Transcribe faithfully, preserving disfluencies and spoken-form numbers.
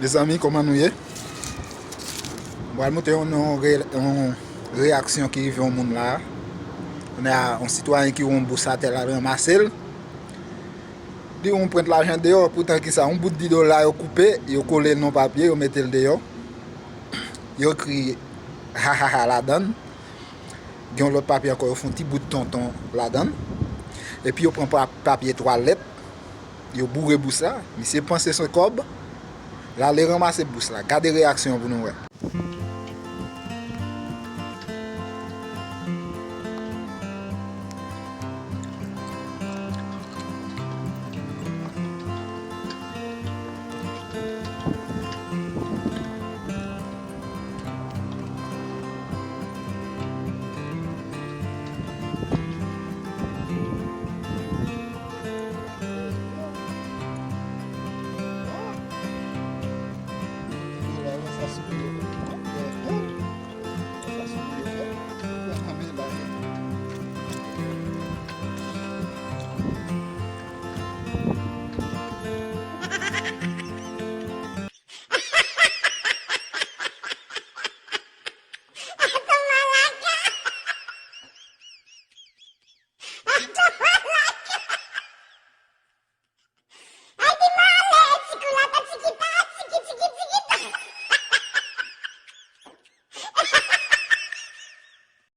Mezanmi, kòman nou ye? M pral montre yon, yon re- yon reyaksyon ki rive yon moun la. Kounye a, yon sitwayen ki wè yon bous atè la, l ranmase l. Li wè yon pwent lajan deyò, poutan ki sa, yon bout di dola yo koupe, yo kole l nan papye, yo mete l deyò. Yo ekri hahaha ladan l. Gen yon lòt papye ankò, yo fè yon ti bout tonton ladan l. Epi yo pran pa- papye twalèt, yo boure bous la. Misye panse se kòb, l ale ranmase bous la. Gade reyaksyon an pou nou wè.